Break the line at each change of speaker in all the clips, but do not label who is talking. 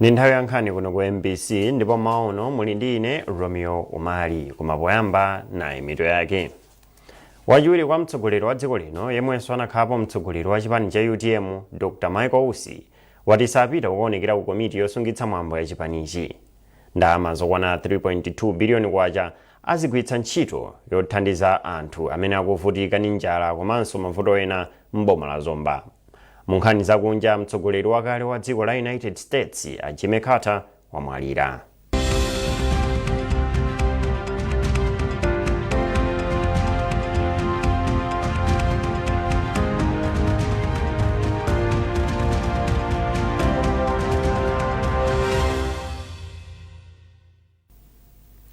Ndi nthawi ya nkhani kuno ku MBC ndipo mmawa uno muli ndi ine Romeo Umali. Koma poyamba nayi mitu yake. Wachiwiri kwa mtsogoleri wa dziko lino yemwenso anakhalapo mtsogoleri wa chipani cha UTM Dr Michael Usi wati sapita kukaonekera ku komiti yosungitsa mwambo ya chipanichi. Ndalama zokwana 3.2 biliyoni kwacha azigwiritsa ntchito yothandiza anthu amene akuvutika ndi njala komanso mavuto ena m'boma la Zomba. Mu nkhani zakunja, mtsogoleri wakale wa dziko la United States a Jimmy Carter wamwalira.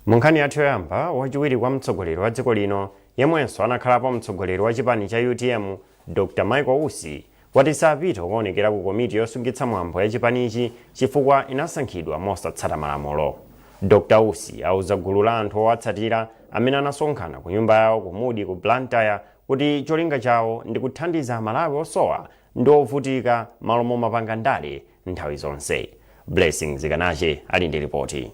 Mu nkhani yathu yoyamba, wachiwiri kwa mtsogoleri wa dziko lino yemwenso anakhalapo mtsogoleri wa chipani cha UTM Dr Michael Usi wati sapita kukaonekera ku komiti yosungitsa mwambo ya chipanichi chifukwa inasankhidwa mosatsata malamulo. Dr Usi auza gulu la anthu owatsatira amene anasonkhana ku nyumba yawo ku Mudi ku Blantyre kuti cholinga chawo ndi kuthandiza Amalawi osowa ndi ovutika malo momapanga ndale nthawi zonse. Blessings Kanache ali ndi ripoti.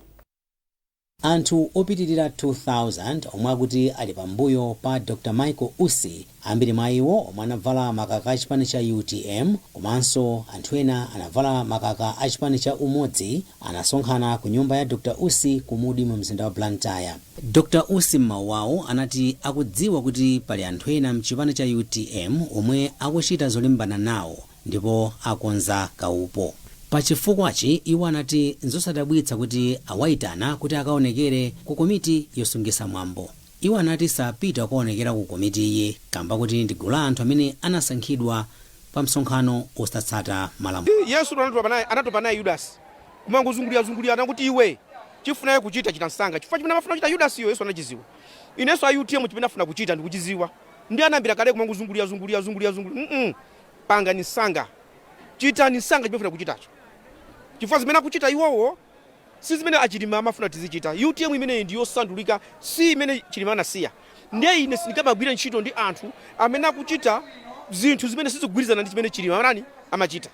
Anthu opitilira 2,000 omwe akuti ali pambuyo pa Dr Michael Usi, ambiri mwa iwo omwe anavala makaka a chipani cha UTM komanso anthu ena anavala makaka a chipani cha Umodzi anasonkhana ku nyumba ya Dr Usi ku Mudi mu mzinda wa Blantyre. Dr Usi m'mawu awo anati akudziwa kuti pali anthu ena mchipani cha UTM omwe akuchita zolimbana nawo ndipo akonza kaupo. Pa chifukwachi, iwo anati nzosadabwitsa kuti awaitana kuti akaonekere ku komiti yosungisa mwambo. Iwo anati sapita kukaonekera ku komitiyi kamba kuti ndi gulu la anthu amene anasankhidwa pa msonkhano osatsata malamulo.
Yesu anatopa naye Yudasi kumangozungulira zungulira anakuti iwe chifunaye kuchita chita msanga chifukwa chimene amafuna kuchita Yudasiyo Yesu anachiziwa. Inenso a UTM chimene afuna kuchita ndikuchiziwa ndi anayambira kale kumangozungulira zungulira zungulira zungulira mm pangani msanga chitani msanga chimene mufuna kuchitacho chifukwa zimene akuchita iwowo si zimene achilima amafuna tizichita. UTM imeneyi ndi yosandulika si imene Chilima anasiya ndiye ine sindingamagwire ntchito ndi anthu amene akuchita zinthu zimene sizikugwirizana ndi chimene Chilima amatani amachita.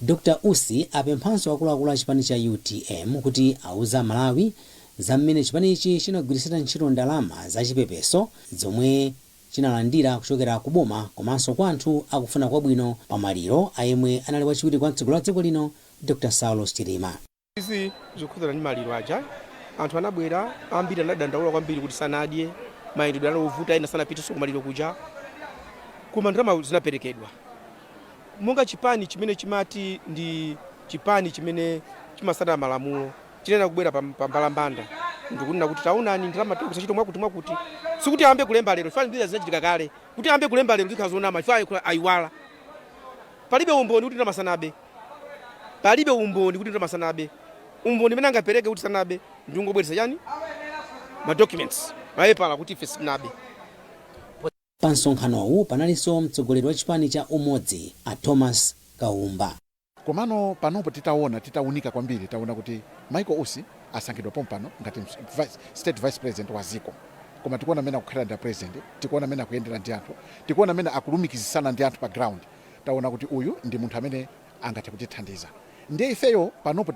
Dr Usi apemphanso akuluakulu a chipani cha UTM kuti auze Amalawi za mmene chipanichi chinagwiritsira ntchito ndalama za chipepeso zomwe chinalandira kuchokera ku boma komanso kwa anthu akufuna kwabwino pa maliro a yemwe anali wachiwiri kwa mtsogoleri wa dziko lino Dr Saulos Chilima.
Izi zikukhudzana ndi maliro aja, anthu anabwera ambiri anadandaula kwambiri kuti sanadye, mayendedwe anali ovuta, ena sanapitenso kumaliro kuja, koma ndalama zinaperekedwa. Monga chipani chimene chimati ndi chipani chimene chimatsata malamulo, chinayenera kubwera pa mbalambanda ndikunena kuti taonani ndalama tagwiritsa ntchito mwakuti mwakuti. Sikuti ayambe kulemba lero, chifukwa zambiri zinachitika kale. Kuti ayambe kulemba lero zikhala zonama chifukwa ayiwala. Palibe umboni kuti ndalama sanabe. Palibe umboni kuti ndalama sanabe. Umboni umene angapereke kuti sanabe ndi kungobweretsa chani? Ma documents, mapepala kuti ife sitinabe.
Pa msonkhanowu panalinso mtsogoleri wa chipani cha Umodzi a Thomas Kaumba.
Komano panopo titaona, titaunika kwambiri taona kuti Michael Usi asankhidwa pompano ngati state vice president wa ziko. Koma tikuona mmene akukhalira ndi a president, tikuona mmene akuyendera ndi anthu, tikuona mmene akulumikizisana ndi anthu pa ground. Taona kuti uyu ndi munthu amene angathe kutithandiza. Ndiye ifeyo panopo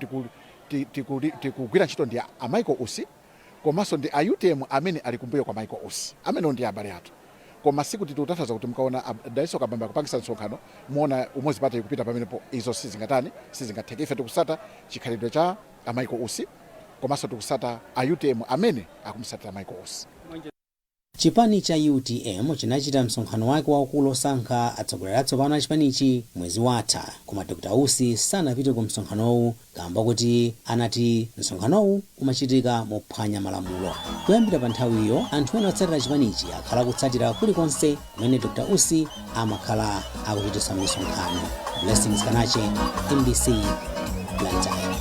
tikugwira ntchito ndi a Michael Usi komanso ndi a utm amene ali kumbuyo kwa Michael Usi. Amenewo ndiye abale athu. Koma sikuti tikutanthauza kuti mukaona a Dalitso Kabambe akupangisa msonkhano muona Umodzi Party ikupita pamenepo izo sizingatani, sizingatheke. Ife tikusata chikhalidwe cha a Michael Usi komanso tikusata a utm amene akumusatira Michael Usi.
Chipani cha utm chinachita msonkhano wake waukulu osankha atsogoleri atsopano a chipanichi mwezi watha koma Dr Usi sanapite ku msonkhanowu kamba kuti anati msonkhanowu umachitika mophwanya malamulo. Kuyambira pa nthawiyo anthu ena otsatira chipanichi akhala akutsatira kulikonse kumene Dr Usi amakhala akuchititsa misonkhano. Blessings Kanache, MBC, Blantyre.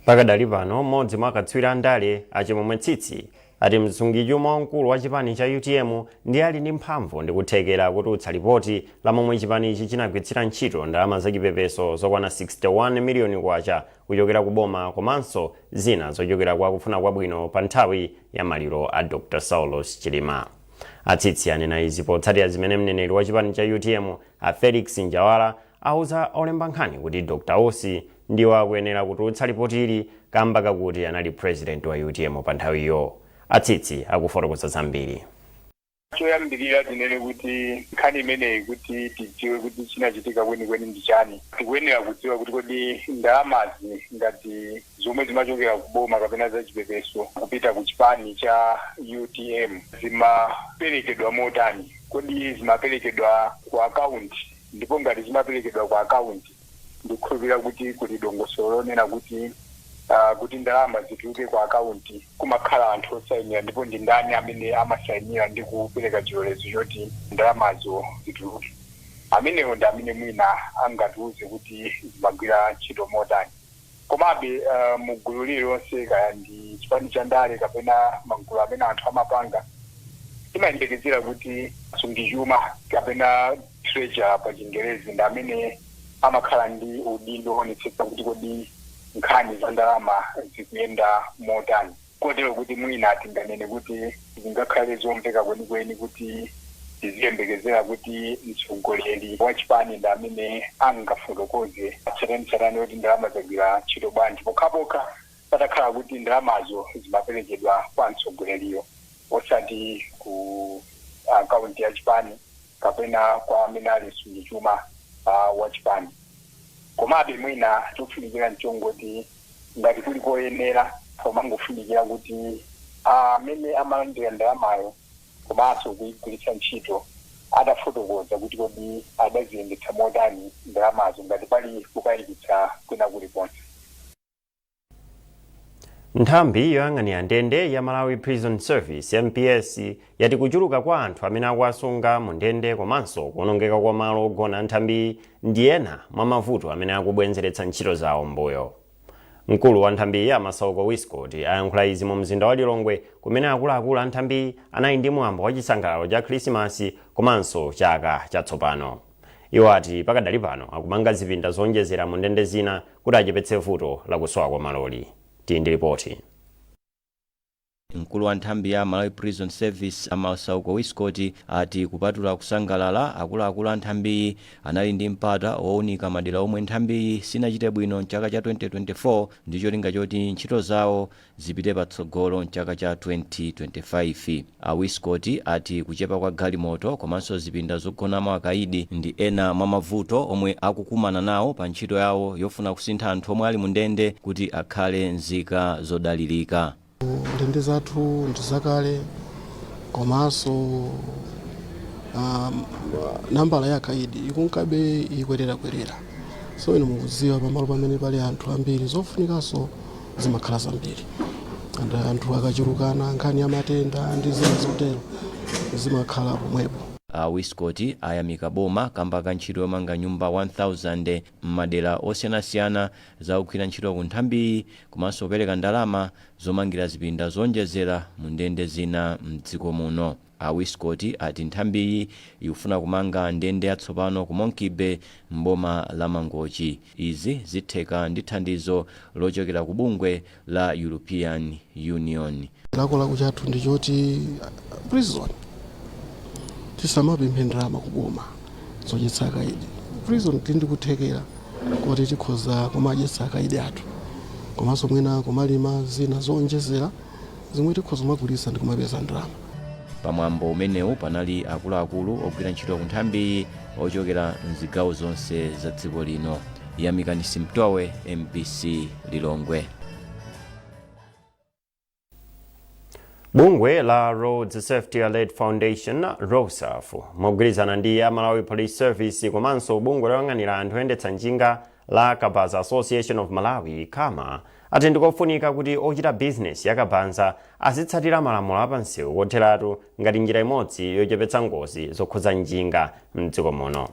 Pakadali pano, mmodzi mwa akatswiri a ndale a Chimwemwe Tsitsi ati msungichuma wamkulu wa chipani cha utm ndiye ali ndi mphamvu ndi kuthekera kutulutsa lipoti la momwe chipanichi chinagwiritsira ntchito ndalama zachipepeso zokwana 61 miliyoni kwacha kuchokera ku boma komanso zina zochokera kwa akufuna kwabwino pa nthawi ya maliro a Dr Saulos Chilima. A Tsitsi anena izi potsatira zimene mneneri wa chipani cha UTM a Felix Njawala auza olemba nkhani kuti Dr Usi ndiwo akuyenera kutulutsa lipotili kamba kakuti anali president wa UTM pa nthawiyo. A Tsitsi akufotokoza zambiri.
Choyambirira tinene kuti nkhani imeneyi, kuti tidziwe kuti chinachitika kwenikweni ndi chani, tikuyenera kudziwa kuti kodi ndalamazi ngati zomwe zimachokera kuboma kapena zachipepeso kupita ku chipani cha UTM zimaperekedwa motani? Kodi zimaperekedwa ku akaunti? Ndipo ngati zimaperekedwa ku akaunti, ndikukhulupirira kuti kuli dongosolo lonena kuti ndalama zituluke ku akaunti kumakhala anthu osayinira, ndipo ndi ndani amene amasayinira ndi kupereka chilolezo choti ndalamazo zituluke? Amenewo ndi amene mwina angatiuze kuti zimagwira ntchito motani. Komabe mu gulu lililonse, kaya ndi chipani cha ndale kapena magulu amene anthu amapanga, timayembekezera kuti sungichuma kapena treasurer pa Chingerezi ndi amene amakhala ndi udindo woonetsetsa kuti kodi nkhani za ndalama zikuyenda motani, kotero kuti mwina tinganene kuti zingakhale zomveka kwenikweni kuti tiziyembekezera kuti mtsogoleri wa chipani ndi amene angafotokoze tsatanetsatane kuti ndalama zagwira ntchito bwanji, pokhapokha patakhala kuti ndalamazo zimaperekedwa kwa mtsogoleriyo, osati ku akaunti ya chipani kapena kwa amene ali msungichuma wa chipani. Komabe mwina chofunikira nchongoti ngati kuli koyenera, pomangofunikira kuti amene amalandira ndalamayo komanso kuyigwiritsa ntchito atafotokoza kuti kodi adaziyendetsa motani ndalamazo, ngati pali kukayikitsa kwina kulikonse.
Nthambi yoyang'anira ndende ya Malawi Prison Service, MPS, yati kuchuluka kwa anthu amene akuwasunga mu ndende komanso kuwonongeka kwa malo ogona nthambi ndi ena mwa mavuto amene akubwezeretsa ntchito zawo mbuyo. Mkulu wa nthambiyi a Masauko Wiscot ayankhula izi mu mzinda wa Lilongwe, kumene akuluakulu a nthambiyi anali ndi mwambo wa chisangalalo cha Khrisimasi komanso chaka chatsopano. Iwo ati pakadali pano akumanga zipinda zowonjezera mu ndende zina kuti achepetse vuto lakusowa kwa maloli. Tili ndi ripoti.
Mkulu wa nthambi ya Malawi Prison Service Masauko Wiscot ati kupatula kusangalala, akuluakulu a nthambiyi anali ndi mpata wowunika madera omwe nthambiyi sinachite bwino mchaka cha 2024 ndi cholinga choti ntchito zawo zipite patsogolo mchaka cha 2025. A Wiscot ati kuchepa kwa galimoto komanso zipinda zogonamo akaidi ndi ena mwa mavuto omwe akukumana nawo pa ntchito yawo yofuna kusintha anthu omwe ali mu ndende kuti akhale nzika zodalirika.
Ndende zathu ndi zakale, komanso nambala ya akaidi ikunkabe ikwererakwerera. So inu mukudziwa, pamalo pamene pali anthu ambiri zofunikanso zimakhala zambiri, and anthu akachulukana, nkhani ya matenda ndi zina zotero zimakhala pomwepo.
A Wiscot ayamika boma kamba ka ntchito yomanga nyumba 1000 m'madera osiyanasiyana za kugwira ntchito ku nthambiyi, komanso kupereka ndalama zomangira zipinda zowonjezera mu ndende zina mdziko muno. A Wiscot ati nthambiyi ikufuna kumanga ndende yatsopano ku Monkey Bay m'boma la Mangochi. Izi zitheka ndi thandizo lochokera ku bungwe la European Union.
Chilakolako chathu ndi choti prison tisamapemphe ndalama kuboma zodyetsa akaidi. Prison tili ndi kuthekera kuti tikhoza kumadyetsa akaidi athu, komanso mwina kumalima zina zowonjezera zomwe tikhoza kumagulitsa ndi kumapeza ndalama.
Pamwambo umenewu panali akuluakulu ogwira ntchito ku nthambiyi ochokera mzigawo zonse za dziko lino. Yamikani Simtowe, MBC, Lilongwe.
Bungwe la Roads Safety Alert Foundation, ROSAF, mogwirizana ndi a Malawi Police Service komanso bungwe loyang'anira anthu oyendetsa njinga la Kabaza Association of Malawi, KAMA, ati ndikofunika kuti ochita bizinesi ya kabaza azitsatira malamulo apansewu kotheratu ngati njira imodzi yochepetsa ngozi zokhudza njinga mdziko muno.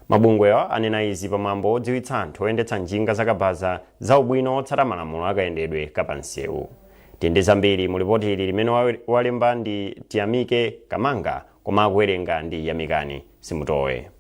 Mabungwewa anena izi pamwambo wodziwitsa anthu oyendetsa njinga zakabaza za ubwino wotsata malamulo akayendedwe kapansewu. Tili ndi zambiri mu lipoti ili limene walemba ndi Tiyamike Kamanga, koma akuwerenga ndi Yamikani Simutowe.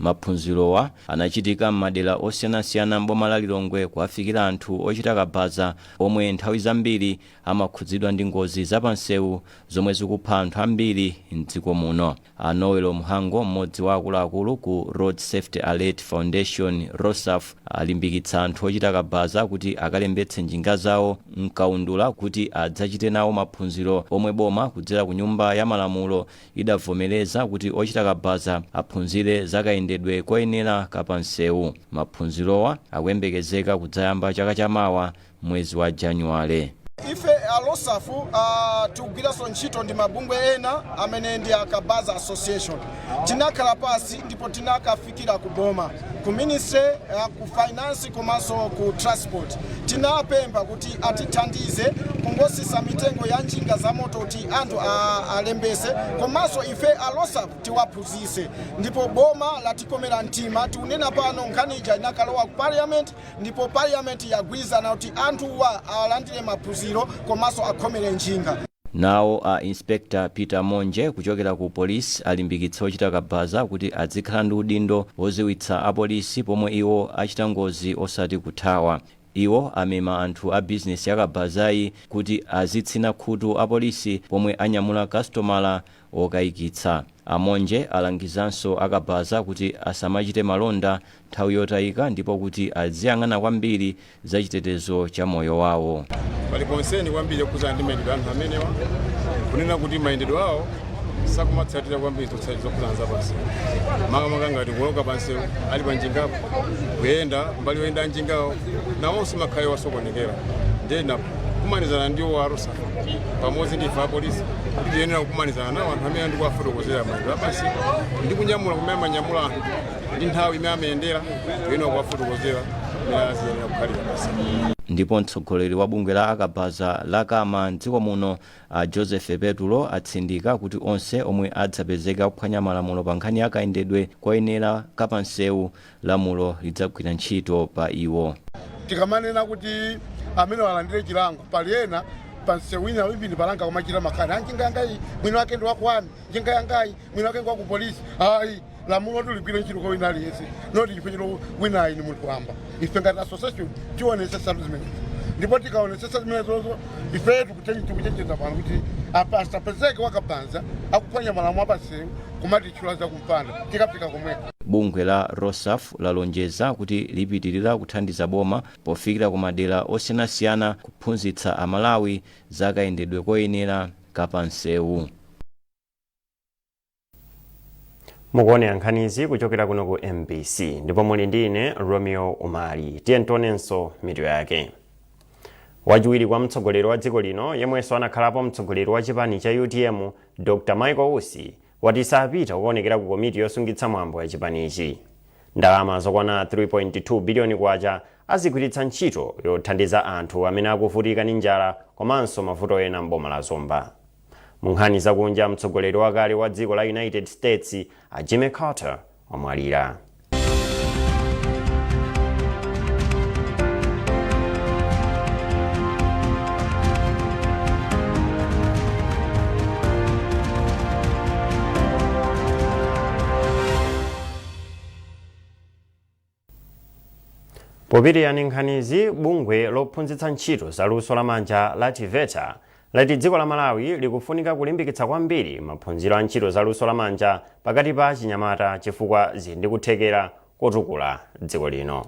Maphunzirowa anachitika m'madera osiyanasiyana m'boma la Lilongwe kuwafikira anthu ochita kabaza omwe nthawi zambiri amakhudzidwa ndi ngozi zapansewu zomwe zikupha anthu ambiri mdziko muno. A Noel Mhango, mmodzi wa akuluakulu ku Road Safety Alert Foundation, ROSAF, alimbikitsa anthu ochita kabaza kuti akalembetse njinga zawo mkaundula kuti adzachite nawo maphunziro omwe boma kudzera ku Nyumba ya Malamulo idavomereza kuti ochita kabaza aphunzire zakayendedwe koyenera kapansewu. Maphunzirowa akuyembekezeka kudzayamba chaka chamawa mwezi wa Januwale.
Ife a ROSAF tikugwiranso ntchito ndi mabungwe ena amene ndi a Kabaza Association. Tinakhala pasi ndipo tinakafikira ku boma, ku ministry, ku finance komanso ku transport. Tinapempha kuti atithandize kungosisa mitengo ya njinga za moto kuti anthu alembese, komanso ife a ROSAF tiwaphunzise, ndipo boma latikomera mtima. Tikunena pano nkhani ija inakalowa ku parliament, ndipo parliament yagwirizana kuti anthuwa alandire maphunziro komanso akhomere njinga.
Nawo a Inspector Peter Monje kuchokera ku polisi alimbikitsa ochita kabaza kuti adzikhala ndi udindo woziwitsa apolisi pomwe iwo achita ngozi, osati kuthawa. Iwo amema anthu a bizinesi ya kabazayi kuti azitsina khutu apolisi pomwe anyamula kastomala okayikitsa. Amonje alangizanso akabaza kuti asamachite malonda nthawi yotayika ndipo kuti aziyang'ana kwambiri za chitetezo cha moyo wawo.
Pali concern kwambiri yokhudzana ndi mayendedwe anthu amenewa, kunena kuti mayendedwe awo sakumatsatira kwambiri zokhudzana zapansewu, makamaka ngati kuwoloka pansewu ali panjingapo, kuyenda mbali yoyenda njingawo, nawonso makhale wasokonekera. Ndiye kumanizana ndiwo a ROSAF pamodzi ndi ife apolisi kuti tiyenera kukumanizana nawo anthu amene ndikuwafotokozera mayendedwe apansewu ndi kunyamula kumene amanyamula anthu ndi nthawi imene amayendera. Tiyenera kuwafotokozera imene aziyenera kukhalira pansewu.
Ndipo mtsogoleri wa bungwe la akabaza la Kama mdziko muno, a Joseph Petulo, atsindika kuti onse omwe adzapezeka kuphwanya malamulo pa nkhani ya kayendedwe koyenera kapansewu, lamulo lidzagwira ntchito pa iwo.
Tikamanena kuti amene alandire chilango, pali ena pansewu wina wivini palanga kumachita makani anjinga yangayi mwini wake ndi wakwani, njinga yangayi mwini wake ndi wakupolisi. Ayi, lamulo tuligwire ntchito kwa wina aliyense, not chifukwa choti winayi ni munthu wamba. Ife ngati association tionesesa zimenezi, ndipo tikaonesesa zimenezozo, ife tikuchenjeza pano kuti apa asapezeke wakabanza akuphwanya malamulo apansewu kumatitchula zakumpanda, tikafika komweko.
Bungwe la ROSAF lalonjeza kuti lipitirira kuthandiza boma pofikira ku madera osiyanasiyana kuphunzitsa Amalawi za kayendedwe koyenera kapansewu.
Mukuonera nkhanizi kuchokera kuno ku MBC ndipo muli ndi ine Romeo Umali. Tiye tionenso mitu yake. Wachiwiri kwa mtsogoleri wa dziko lino yemwenso anakhalapo mtsogoleri wa chipani cha UTM, Dr Michael Usi, wati sapita kukaonekera ku komiti yosungitsa mwambo ya chipanichi. Ndalama zokwana 3.2 biliyoni kwacha azigwiritsa ntchito yothandiza anthu amene akuvutika ndi njala komanso mavuto ena m'boma la Zomba. Mu nkhani zakunja, mtsogoleri wakale wa dziko la United States a Jimmy Carter wamwalira. Popitirira ndi nkhanizi, bungwe lophunzitsa ntchito za luso lamanja la TEVETA lati dziko la Malawi likufunika kulimbikitsa kwambiri maphunziro a ntchito za luso lamanja pakati pa achinyamata chifukwa zili ndi kuthekera kotukula dziko lino.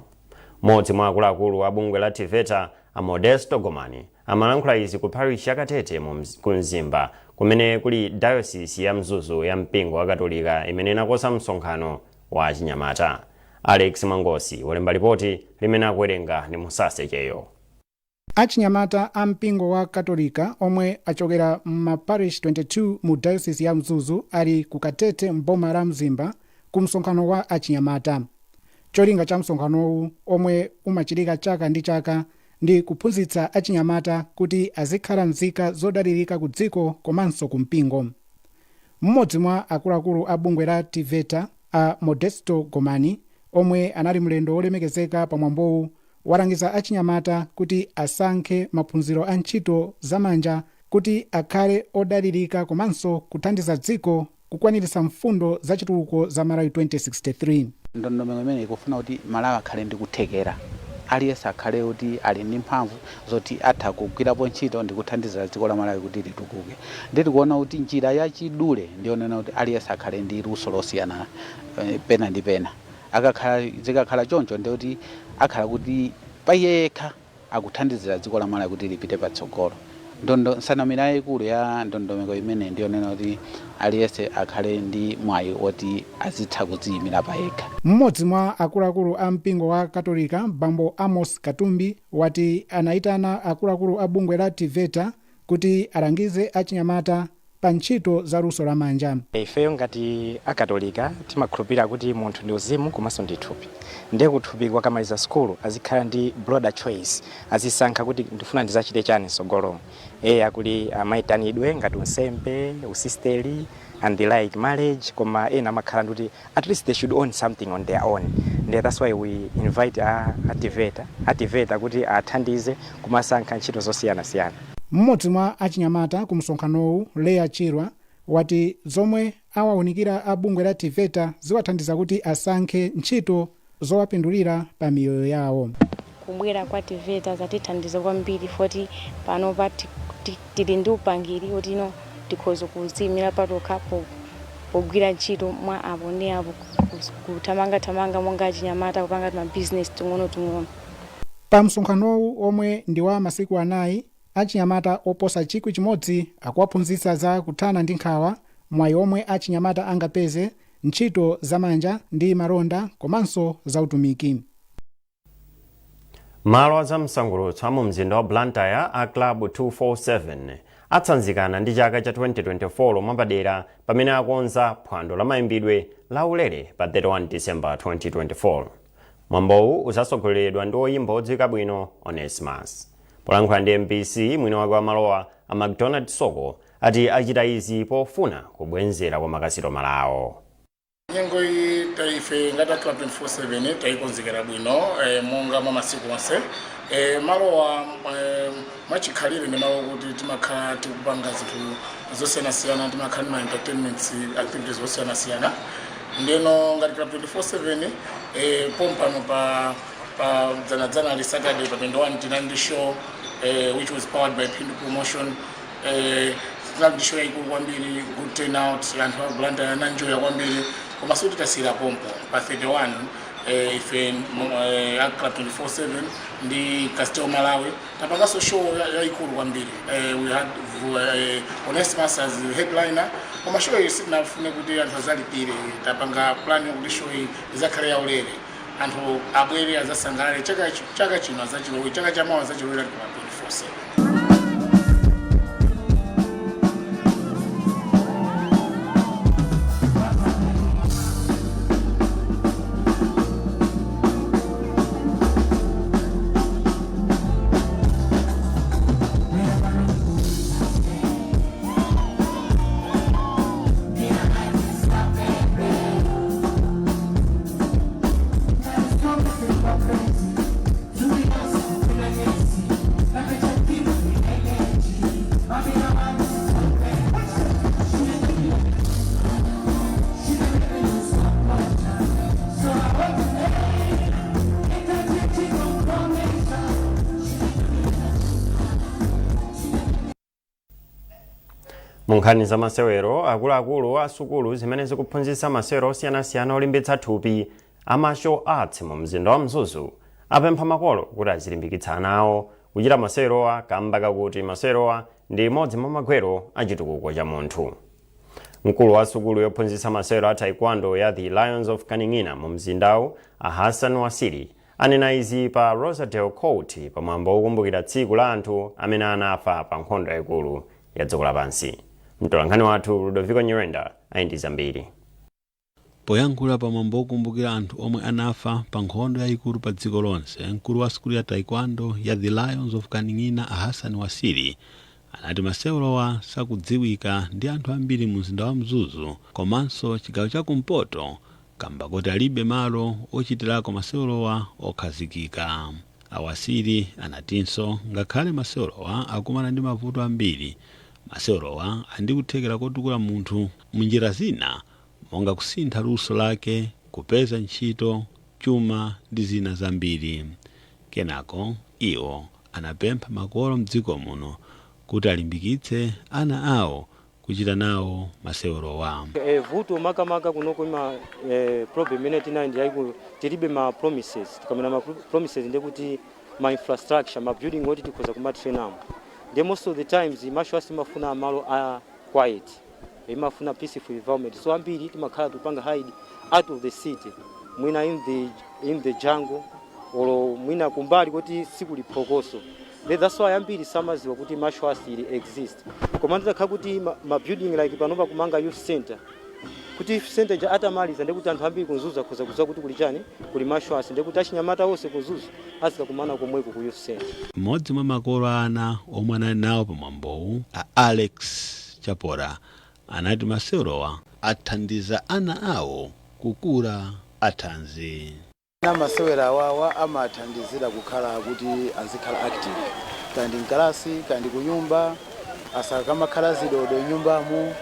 Mmodzi mwa akuluakulu a bungwe la TEVETA, a Modesto Gomani, amalankhula izi ku parish ya Katete ku Mzimba, kumene kuli diocese ya Mzuzu ya mpingo wa Katolika imene inakonza msonkhano wa achinyamata. Alex Mwangosi walemba lipoti limene akuwerenga ndi Musase Cheyo.
Achinyamata a mpingo wa Katolika omwe achokera m'maparish 22 mu diocese ya Mzuzu ali ku Katete m'boma la Mzimba ku msonkhano wa achinyamata. Cholinga cha msonkhanowu, omwe umachitika chaka ndi chaka, ndi kuphunzitsa achinyamata kuti azikhala nzika zodalirika ku dziko komanso ku mpingo. Mmodzi mwa akuluakulu a bungwe la TEVETA, a Modesto Gomani, omwe anali mlendo wolemekezeka pamwambowu, walangiza achinyamata kuti asankhe maphunziro a ntchito zamanja kuti akhale odalirika komanso kuthandiza dziko kukwaniritsa mfundo za chitukuko za Malawi 2063.
Ndondomeko imene ikufuna kuti Malawi akhale ndi kuthekera, aliyense akhale kuti ali ndi mphamvu zoti atha kugwirapo ntchito ndi kuthandizira dziko la Malawi kuti litukuke. Ndi tikuona kuti njira yachidule ndiyonena kuti aliyense akhale ndi luso losiyana pena ndi pena. Akakhala, zikakhala choncho, ndikuti akhala kuti pa iye yekha akuthandizira dziko la Malawi kuti lipite patsogolo. Ndondo nsanamira yayikulu ya ndondomeko imene ndiyonena kuti aliyense akhale ndi mwayi woti azitha kudziyimira payekha.
Mmodzi mwa akuluakulu a mpingo wa Katolika, Bambo Amos Katumbi, wati anayitana akuluakulu a bungwe la TEVETA kuti alangize achinyamata pa ntchito za luso lamanja.
Ifeyo ngati Akatolika timakhulupirira kuti munthu ndi uzimu komanso ndi thupi. Ndiye kuthupi, kwakamaliza sukulu azikhala ndi broader choice, azisankha kuti ndifuna ndizachite chani mtsogolomo. Eya, kuli amayitanidwe ngati unsembe, usisteri and the like, marriage, koma ena amakhala ndikuti at least they should own something on their own. Ndiye that's why we invite a TEVETA kuti athandize kumasankha ntchito zosiyanasiyana.
Mmodzi mwa achinyamata ku msonkhanowu, Leya Chirwa, wati zomwe awawunikira a bungwe la TEVETA ziwathandiza kuti asankhe ntchito zowapindulira pa miyoyo yawo.
Kubwera kwa TEVETA zatithandiza kwambiri, foti panopa tili ndi upangiri kuti ino tikhoza kuziyimira patokha pogwira ntchito mwa apo ndi apo, kuthamangathamanga monga achinyamata, kupanga mabizinesi ting'onoting'ono.
Pa msonkhanowu, omwe ndi wa masiku 4, achinyamata oposa 1,000 akuwaphunzitsa za kuthana ndi nkhawa, mwayi omwe achinyamata angapeze, ntchito zamanja ndi malonda, komanso zautumiki.
Malo azamsangulutso mu mzinda wa Blantyre a Club 247 atsanzikana ndi chaka cha 2024 mwapadera pamene akonza phwando la mayimbidwe la ulere pa 31 December 2024. Mwambowu uzasogoleredwa ndi oyimba odziwika bwino Onesimus. Polankhula ndi MBC, mwini wake wa malowa a McDonald Soko ati achita izi pofuna kubwenzera kwa makasitomala awo.
Nyengo iyi taife ngati Club 247 tayikonzekera bwino monga mwa masiku onse. Malowa mwachikhalire ndi malo kuti timakhala tikupanga zinthu zosiyanasiyana, timakhala ndi ma entertainment activities osiyanasiyana. Ndeno ngati Club 247 pompano pa dzanadzana ali Saturday pa 21 tinali ndi show which was powered by Pindu Promotion. Tinali ndi show yayikulu kwambiri, good turnout, anthu a Blantyre ananjoya kwambiri. Koma sikuti tasiyira pompo. Pa 31 ife a Club 247 ndi Castel Malawi tapanganso show yayikulu kwambiri. We had Onesimus as headliner, koma show iyi sitinafune kuti anthu azalipire. Tapanga plan yokuti show iyi izakhale yaulere, anthu abwere azasangalale. Chaka chino azachilowe, chaka chamawa azachilowera Club 247.
Mu nkhani za masewero, akuluakulu a sukulu zimene zikuphunzitsa masewero osiyanasiyana olimbitsa thupi a martial arts mu mzinda wa Mzuzu apempha makolo kuti azilimbikitsa ana awo kuchita masewerowa, kamba kakuti masewerowa ndi imodzi mwa magwero a chitukuko cha munthu. Mkulu wa sukulu yophunzitsa masewero a taekwondo ya The Lions of Kaning'ina mu mzindawu, a Hassan Wasili, anena izi pa Rosedale Court pamwambo wokumbukira tsiku la anthu amene anafa pa nkhondo yayikulu ya dziko lapansi. Mtolankhani wathu Ludovico Nyirenda ali ndi zambiri.
Poyankhula pamwambo wokumbukira anthu omwe anafa pa nkhondo yayikulu pa dziko lonse, mkulu wa sukulu ya taekwondo ya The Lions of Kaning'ina, a Hassan Wasili, anati masewerowa sakudziwika ndi anthu ambiri mu mzinda wa Mzuzu komanso chigawo chakumpoto, kamba kuti alibe malo ochitirako masewerowa okhazikika. Awasili anatinso ngakhale masewerowa akumana ndi mavuto ambiri, masewerowa ali ndi kuthekera kotukula munthu munjira zina, monga kusintha luso lake. Kupeza ntchito, chuma ndi zina zambiri. Kenako iwo anapempha makolo mdziko muno kuti alimbikitse ana awo kuchita nawo masewerowa.
Vuto makamaka kunoko ima problem imene tinayo ndi yaikulu, tilibe ma premises. Tikamena ma premises, ndekuti ma infrastructure, ma building oti tikhoza kumatrainamo. Ndi most of the times martial arts imafuna malo a quiet, imafuna peaceful environment, so ambiri timakhala tupanga hide out of the city, mwina in the jungle or mwina kumbali kuti sikuli phokoso. Then that's why ambiri samaziwa kuti martial arts ili exist. Koma nditakhala kuti ma building like panopa kumanga youth center, kuti youth center ja atamaliza, ndekuti anthu ambiri ku Mzuzu akhoza kudziwa kuti kuli chani, kuli martial arts, ndekuti achinyamata onse ku Mzuzu azikakumana komweko ku youth center.
Mmodzi mwa makolo ana omwe anali nawo pamwambowu, a Alex Chapora, anati masewerowa athandiza ana awo kukula athanzi.
Masewera awawa amathandizira kukhala kuti azikhala active, kandi mkalasi kandi kunyumba, asakamakhala zidodo nyumbamu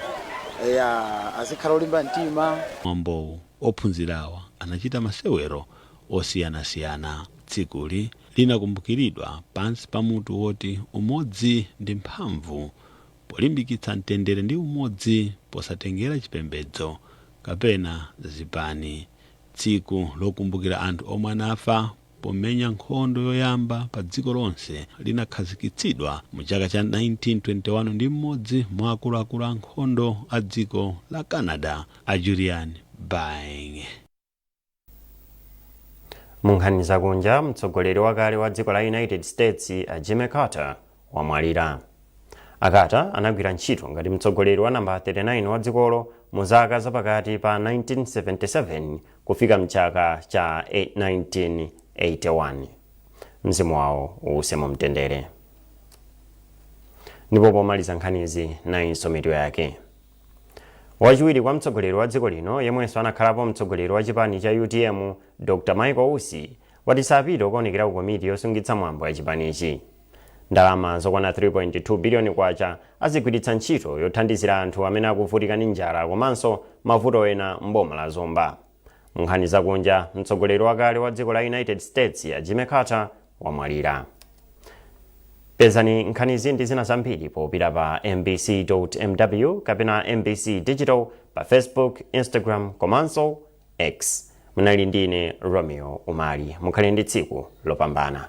ya, azikhala olimba mtima.
Mwambowu, ophunzirawa anachita masewero osiyanasiyana. Tsikuli linakumbukiridwa pansi pa mutu woti "Umodzi ndi mphamvu", polimbikitsa mtendere ndi umodzi posatengera chipembedzo kapena zipani. Tsiku lokumbukira anthu omwe anafa pomenya nkhondo yoyamba pa dziko lonse linakhazikitsidwa mu chaka cha 1921 ndi mmodzi mwa akuluakulu a nkhondo a dziko la Canada, a Julian Byng.
Mu nkhani zakunja, mtsogoleri wakale wa dziko la United States, a Jimmy Carter, wamwalira. A Carter anagwira ntchito ngati mtsogoleri wa namba 39 wa dzikolo mu zaka zapakati pa 1977 kufika mchaka cha 1981. Mzimu wawo uwuse mu mtendere. Ndipo pomaliza nkhanizi, nayinso mitu yake. Wachiwiri kwa mtsogoleri wa dziko lino yemwenso anakhalapo mtsogoleri wa chipani cha UTM, Dr Michael Usi, wati sapita kukaonekera ku komiti yosungitsa mwambo ya chipanichi. Ndalama zokwana 3.2 biliyoni kwacha azigwiritsa ntchito yothandizira anthu amene akuvutika ndi njala komanso mavuto ena mboma la Zomba. Mu nkhani zakunja, mtsogoleri wakale wa dziko la United States, ya Jimmy Carter, wamwalira. Pezani nkhanizi ndi zina zambiri popita pa mbc.mw kapena MBC Digital pa Facebook, Instagram komanso X. Munali ndine Romeo Umali. Mukhale ndi tsiku lopambana.